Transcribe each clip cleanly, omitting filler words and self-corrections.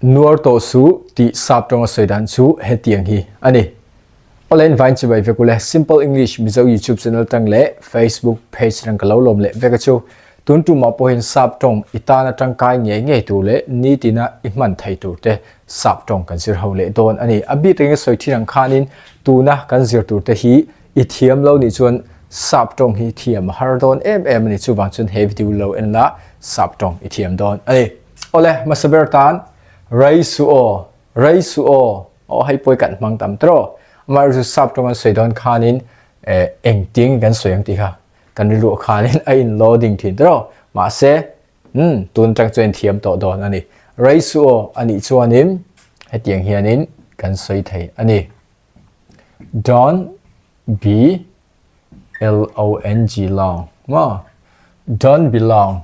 Nuar tawh suh tih sap tawnga sawi dan chu hetiang hi a ni. Awle in vain chibai vek ule Simple English Mizo YouTube channel tang leh Facebook page rang ka lo lawm leh vek a chu. Tun tumah pawhin sap tawng i tana tangkai ngei ngei tur leh nitina i hman thei tur te sap tawng kan zir ho leh dawn a ni. A bik takin sawi thin ang khanin tuna kan zir tur te hi i thiam lo nih chuan sap tawng hi thiam a har dawn em em a ni. Chuvang chuan he video lo en la sap tawng i thiam dawn a ni. Awle, hmasa ber tan Rei su aw, Rei su aw, aw hei pawi kan hmang tam tawh. Amaherawhchu sap tawng an sawi dawn khanin eh engtin kan sawi ang tih kha kan rilruah khanin a in loading thin tawh. Mahse, umm tun atang chuan thiam tawh dawn a ni. Rei su aw anih chuanin hetiang hianin kan sawi thei a ni. Don't be L-O-N-G long maw? Don't be long,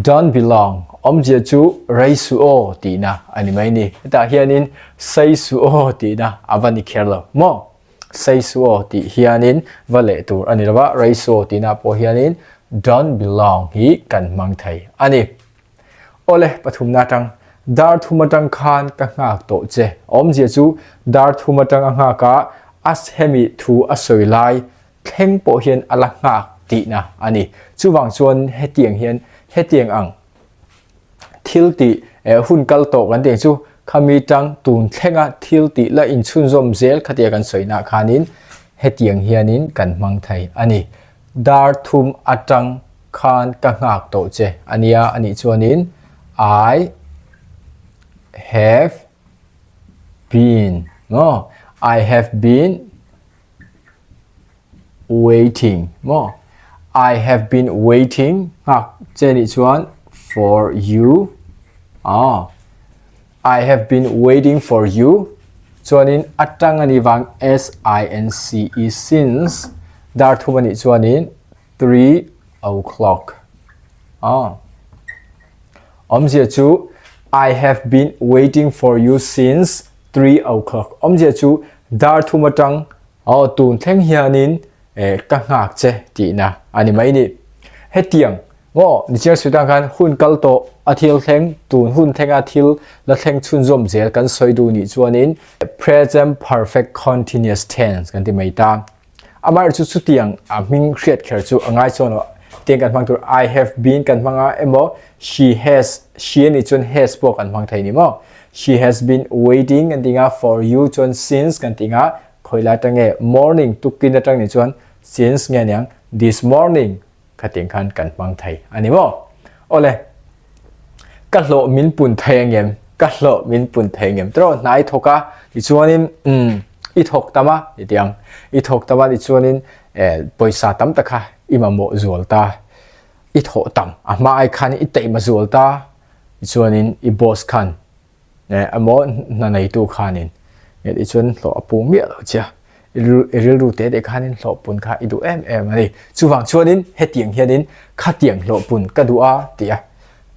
don't be long awmzia chu rei suh aw tihna a ni mai ni. Hetah hianin sei suh aw tihna a va ni kher lo maw? Sei suh aw tih hianin va leh tur a ni lo va, rei suh aw tihna pawh hianin don't be long hi kan hmang thei a ni. Awle, pathumna atang, dar thum atang khan ka nghak tawh che. Awmzia chu dar thum atang a nghak a, a hemi thu a sawi lai thleng pawh hian a la nghak tihna a ni. Chuvang chuan hetiang hian hetiang ang thil tih hun kal tawh kan tih ang chu khami tang tun thlenga thil tih la inchhunzawm zel khatia kan sawina khanin hetiang hianin kan hmang thei a ni. Dar thum atang khan ka nghak tawh che a nia a nih chuanin I have been maw I have been waiting maw I have been waiting nghak che nih chuan for you ah I have been waiting for you chuanin atang a nih vang S-I-N-C-E since dar thum a nih chuanin 3 o'clock. Ah. Awmzia chu I have been waiting for you since 3 o'clock. Awmzia chu dar thum atang oh tun thleng hianin eh, ka nghak che tihna a ni mai ni. Hetiang maw nichiang suitang khan hun kal tawh a thil thleng tun hun thlenga thil la thleng chhunzawm zel kan sawi duh nih chuanin present perfect continuous tense kan ti mai ta. Amaherawhchu chutiang a hming hriat kher chu a ngai chuan lo. Tiang kan hmang tur I have been kan hmang a emaw she has she a nih chuan has pawh kan hmang thei ni maw. She has been waiting kan ti nga for you chuan since kan ti nga khawi lai atang nge morning tukin atang nih chuan since nge aniang this morning Khatiang khan kan hmang thei a ni maw? Awle, ka hlawh min pun thei angem? Ka hlawh min pun thei angem? Tiraw hna i thawk a, tichuanin umm i thawk tam a ti tiang. I thawk tam a tichuanin eh pawisa tam tak kha i mamawh zual ta. I thawh tam a hma ai khan i taima zual ta tichuanin i boss khan Eh, emaw hna neitu khanin nge tih chuan hlawh a pu miah lo che a, i rilru te te khanin hlawh pun kha i duh em em a ni. Chuvang chuanin hetiang hianin khatiang hlawh pun ka duh a ti a,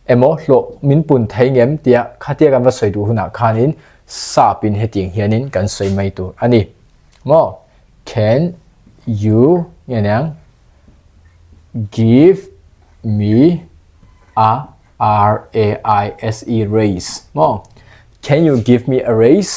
emaw hlawh min pun thei ngem tia khatia kan va sawi duh hunah khanin sapin hetiang hianin kan sawi mai tur a ni. Maw? Can you nge niang give me a R-A-I-S-E raise maw? Can you give me a raise?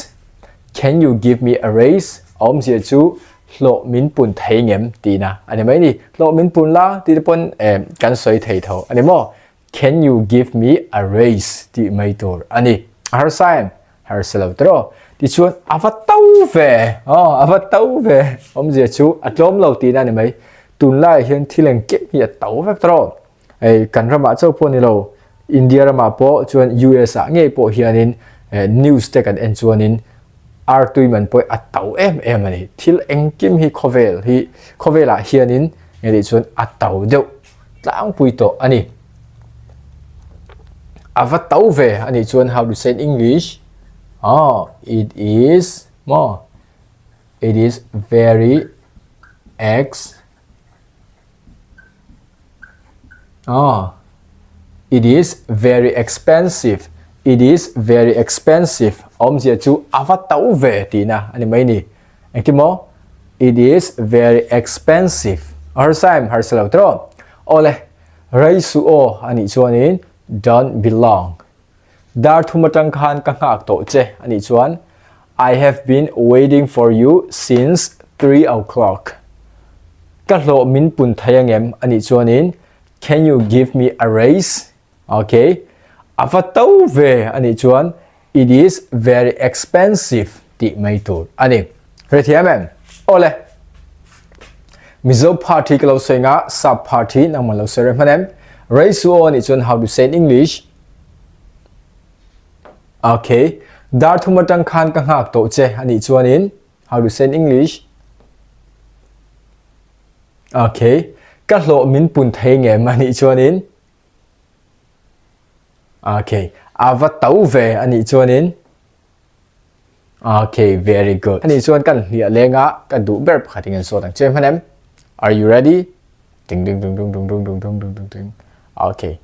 Can you give me a raise? A awmzia chu hlawh min pun thei ngem tihna a ni mai ni. Hlawh min pun la tih te pawn eh kan sawi thei tho a ni maw? Can you give me a raise tih mai tur a ni. A harsa em? Harsa lo tiraw? Tichuan a va to ve! Aw a va to ve! Awmzia chu a tlawm lo tihna a ni mai. Tunlaiah hian thil engkim hi a to vek tiraw? Hei kan ramah chauh pawh ni lo, India ramah pawh chuan US ah ngei pawh hianin news te kan en chuanin artui man pawh a to em em a ni. Thil engkim hi khawvel hi khawvelah hianin nge tih chuan a to deuh tlangpui tawh a ni. A va to ve a nih chuan how to say in English? Oh, it is maw? It is very ex Oh, it is very expensive. It is very expensive. Awmzia chu a va to ve tihna a ni mai ni. Engtin maw? It is very expensive. A harsa em? Harsa lo tiraw? Awle, rei suh aw a nih chuanin don't be long. Dar thum atang khan ka nghak tawh che anih chuan I have been waiting for you since 3 o'clock. Ka hlawh min pun thei angem anih chuanin Can you give me a raise? Ok, a va to ve anih chuan It is very expensive tih mai tur a ni. Hrethiam em? Awle. Mizo party ka lo sawi nga, sap party nangman lo sawi reh hman em? Rei su aw anih chuan how to say in English? Ok, dar thum atang khan ka nghak tawh che anih chuanin how to say in English? Ok, ka hlawh min pun thei ngem anih chuanin Ok, a va to ve anih chuanin Ok, very good. Anih chuan kan hliah lenga ka duh ber pakhat in kan sawt ang che hman em? Are you ready? Ding ding dung dung dung dung dung dung dung dung dung. Ok,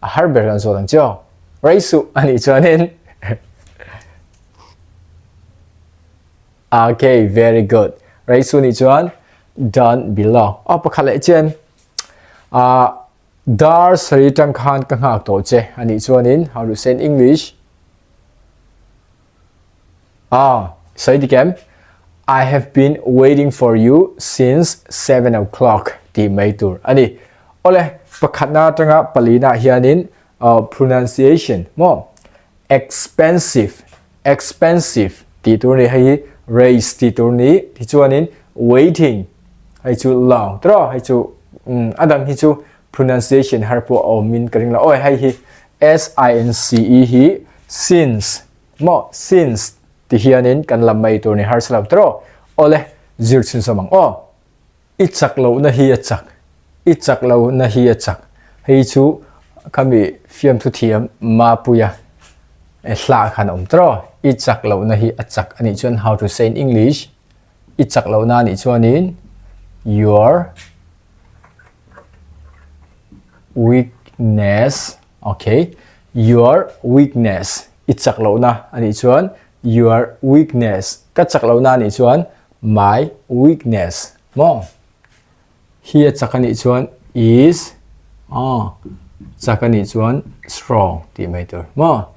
a har ber kan sawt ang che aw. Rei suh anih chuanin Ok, very good. Rei suh nih chuan done below. Aw pakhat leh chen. Ah Dar sarih tang khan ka nghak tawh che anih chuanin how to say in English? Ah, sawi dik em? I have been waiting for you since 7 o'clock tih mai tur a ni. Awle, pakhatna atanga palina hianin pronunciation maw? Expensive, expensive tih tur ni hei hi raise tih tur ni tichuanin waiting hei chu long tiraw hei chu a dang hi chu pronunciation har pawh a awm in ka ring lo awi hei hi s i n c e hi since maw since ti hianin kan lam mai tur ni har sa lo tiraw awle zir chhunzawm ang aw. I chak lohna hi a chak, i chak lohna hi a chak. Hei chu khami fiamthu thiam Mapuia hla khan a awm tawh. I chak lohna hi a chak anih chuan how to say in English? I chak lohna anih chuanin your weakness, okay, your weakness i chak lohna anih chuan your weakness ka chak lohna anih chuan My weakness maw? Hi a chak anih chuan is aw chak anih chuan strong tih mai tur maw?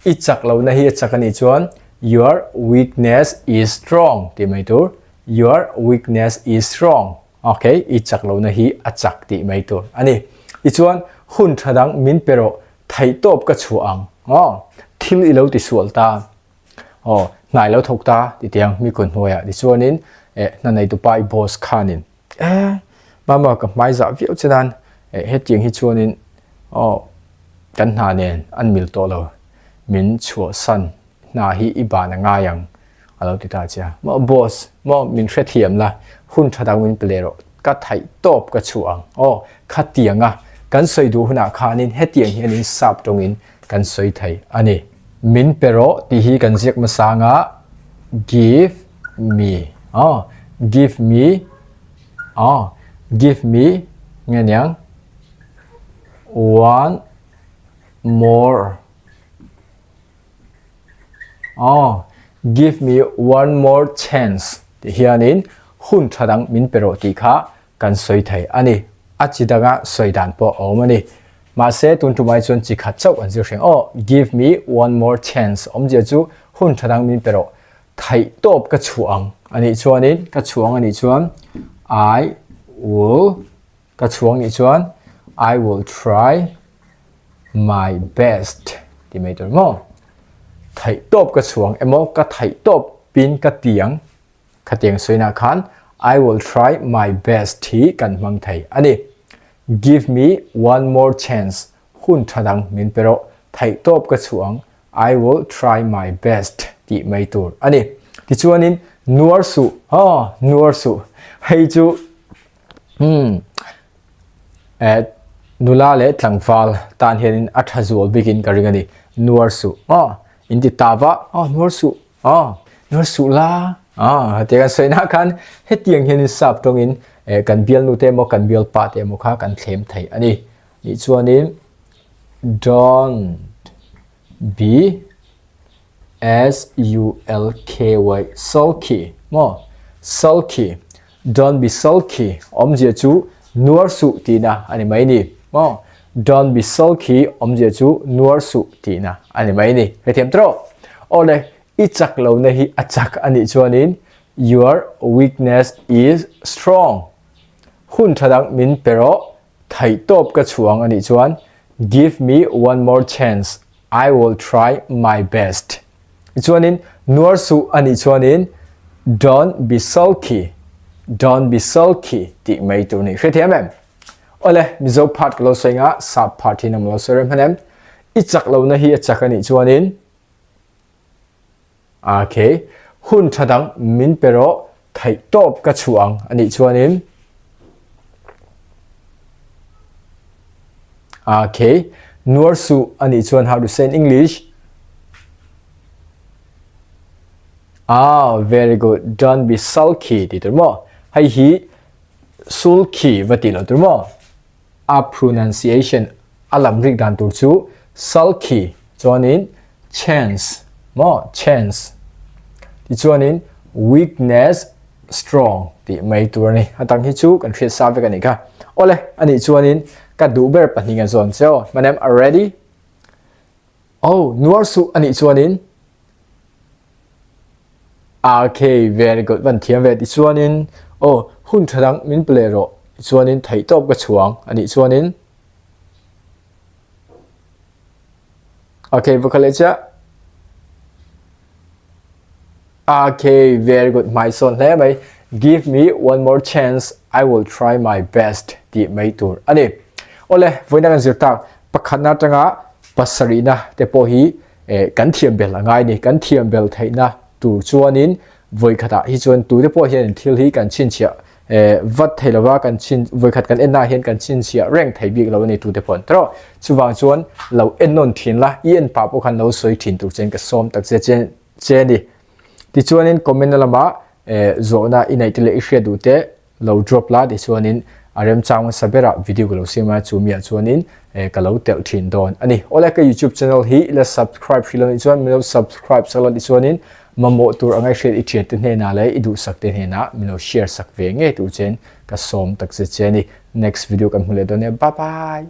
I chak lohna hi a chak anih chuan your weakness is strong tih mai tur. Your weakness is strong. Okay, i chak lohna hi a chak tih mai tur a ni. Tichuan hun tha dang min pe rawh, theihtawp ka chhuah ang. Aw, thil i lo tisual ta. Aw, hnai lo thawk ta ti tiang mi kun hnuaiah tichuanin eh hna nei tupa i boss khanin eh mama ka hmai zah viau che nan eh hetiang hi chuanin aw kan hna nen an mil tawh lo min chhuahsan hna hi i ban a ngai ang a lo ti ta che a maw boss maw min hrethiam la hun tha dang min pe leh rawh ka thaih tawp ka chhuah ang aw khatianga kan sawi duh hunah khanin hetiang hianin sap tawngin kan sawi thei a ni. Min pe rawh tih hi kan ziak hmasa anga give me aw give me aw give me nge niang one more aw give me one more chance tih hianin hun tha dang min pe rawh tih kha kan sawi thei a ni. A chi danga sawi dan pawh a awm a ni. Mahse, tun tumai chuan chi khat chauh an zir hreng. Aw, give me one more chance awmzia chu hun tha dang min pe rawh. Theih tawp ka chhuah ang a nih chuanin, ka chhuah ang a nih chuan I will, ka chhuah ang nih chuan I will try my best ti mai tur maw? Theih tawp ka chhuah ang emaw ka theih tawp pin ka ti ang. Khatiang sawiinah khan I will try my best hi kan hmang thei a ni. Give me one more chance, hun tha dang min pe rawh, theihtawp ka chhuah ang, I will try my best tih mai tur a ni. Tichuanin nuar suh, aw nuar suh, hei chu hmm eh nula leh tlangval tan hianin a tha zual bikin ka ring a ni, nuar suh, aw inti ta va, aw nuar suh. Aw, nuar suh la. Aw, hetiang kan sawi nah khan hetiang hianin sap tawngin eh, kan bialnu te emaw kan bialpa te emaw kha kan thlem thei a ni. Nih chuanin don't be S U L K Y sulky maw sulky don't be sulky awmzia chu nuar suh tihna a ni mai ni maw. Don't be sulky awmzia chu nuar suh tihna a ni mai ni. Hrethiam tawh. Awle, i chak lohna hi a chak a nih chuanin your weakness is strong. Hun tha dang min pe rawh, theihtawp ka chhuang a nih chuan give me one more chance, I will try my best. Tichuanin nuar suh a nih chuanin don't be sulky, don't be sulky tih mai tur ni. Hrethiam em? Awle, Mizo part ka lo sawi nga, sap part hi nam lo sawi rem hman em? I chak lohna hi a chak a nih chuanin Okay, hun tha dang min pe rawh, theih tawp ka chhuah ang a nih chuanin Okay, nuar suh a nih chuan how to say in English? Ah, very good. Don't be sulky ti tur maw? Hei hi sulky va ti lo tur maw? A pronunciation a lam rik dan tur chu sulky chuanin chance maw chance tichuanin weakness strong tih mai tur a ni. A dang hi chu kan hriat sa vek a nih kha. Awle, anih chuanin ka duh ber pahnih an zawn che aw. My name are ready? Oh, nuar suh anih chuanin Okay, very good. Van thiam ve tichuanin oh, hun tha dang min pe leh rawh. Tichuanin theihtawp ka chhuang anih chuanin Okay, va kha leh chiah. Okay, very good. Hmai sawn hle mai. Give me one more chance, I will try my best tih mai tur a ni. Awle, vawiina kan zir tak pakhatna atanga pasarihna te pawh hi eh, kan thiam bel a ngai ni. Kan thiam bel theihna tur chuanin vawi khatah hi chuan tute pawh hian thil hi kan chhinchhiah eh, vat thei lova kan chhin vawi khat kan enna hian kan chhinchhiah reng thei bik lo a ni tute pawh tawh. Chuvang chuan lo en nawn thin la, i en pah pawh khan lo sawi thin tur chuan ka sawm tak che che che a ni. Tichuanin comment na lamah eh, zawhna i neih te leh i hriat duh te lo drop la tichuanin a remchang hmasa berah video ka lo siam a, chu miah chuanin eh, ka lo telh thin dawn a ni. Awle ka YouTube channel hi i la subscribe hrih lo nih chuan min lo subscribe sak la tichuanin mamawh tur a ngaihhriat i thiante hnenah leh i duhsak te hnenah min lo share sak ve ngei tur chen ka sawm tak che che a ni. Next video kan hmu leh dawn nia. Bye bye!